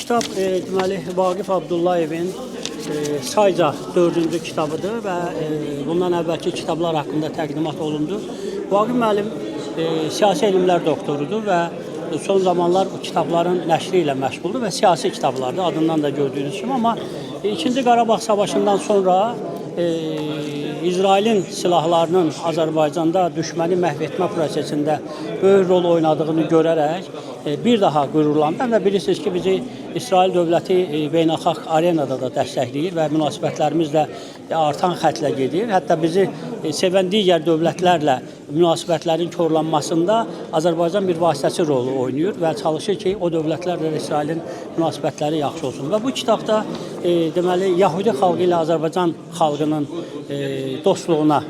kitab deməli Vaqif Abdullayevin sayca 4-cü kitabıdır və bundan əvvəlki kitablar haqqında təqdimat olundu. Vaqif müəllim siyasi elmlər doktorudur və son zamanlar bu kitabların nəşri ilə məşğuldur və siyasi kitablardır, adından da gördüyünüz kimi. Amma İkinci Qarabağ Savaşından sonra İsrailin silahlarının Azərbaycanda düşməni məhv etmə prosesində böyük rol oynadığını görərək bir daha qürurlandı. Həm də bilirsiniz ki, bizi İsrail dövləti beynəlxalq arenada da dəstəkləyir və münasibətlərimiz də artan xətlə gedir. Hətta bizi sevən digər dövlətlərlə münasibətlərin korlanmasında Azərbaycan bir vasitəçi rolu oynayır və çalışır ki, o dövlətlərlə də İsrailin münasibətləri yaxşı olsun. Və bu kitabda deməli Yahudi xalqı ilə Azərbaycan xalqının dostluğuna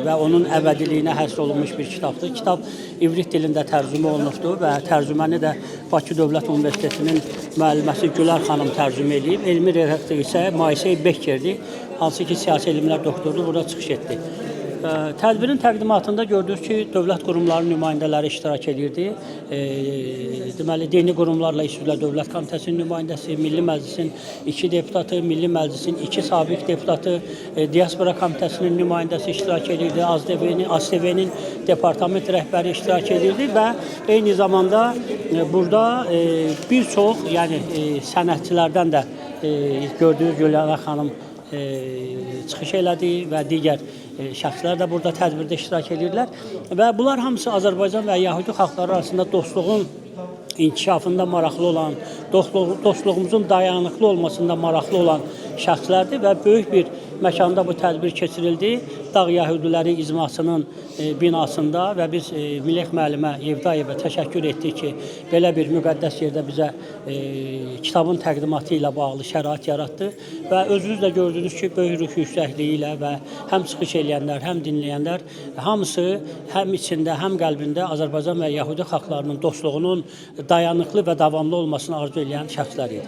və onun əbədiliyinə həsr olunmuş bir kitabdır. Kitab ivrit dilində tərcümə olunubdur və tərcüməni də Bakı Dövlət Universitetinin müəlliməsi Gülər xanım tərcümə eləyib. Elmi redaktor isə Maysey Bekkerdir, hansı ki siyasi elmlər doktorudur, burada çıxış etdi. Tədbirin təqdimatında gördünüz ki, dövlət qurumlarının nümayəndələri iştirak edirdi. Deməli, dini qurumlarla İş üzrə Dövlət Komitəsinin nümayəndəsi, Milli Məclisin 2 deputatı, Milli Məclisin 2 sabiq deputatı, Diaspora Komitəsinin nümayəndəsi iştirak edirdi, AZTV-nin departament rəhbəri iştirak edirdi və eyni zamanda burada bir çox, yəni sənətçilərdən də gördüyünüz Gülərə xanım çıxış elədi və digər şəxslər də burada tədbirdə iştirak edirlər və bunlar hamısı Azərbaycan və Yahudi xalqları arasında dostluğun inkişafında maraqlı olan, dostluğumuzun dayanıqlı olmasında maraqlı olan şəxslərdir və böyük bir məkanda bu tədbir keçirildi. Dağ Yahudiləri icmasının binasında və biz Milek müəllimə Yevdayevə təşəkkür etdik ki, belə bir müqəddəs yerdə bizə kitabın təqdimatı ilə bağlı şərait yaratdı və özünüz də gördünüz ki, böyük ruh yüksəkliyi ilə və həm çıxış eləyənlər, həm dinləyənlər hamısı həm içində, həm qəlbində Azərbaycan və Yahudi xalqlarının dostluğunun dayanıqlı və davamlı olmasını arzu eləyən şəxslər idi.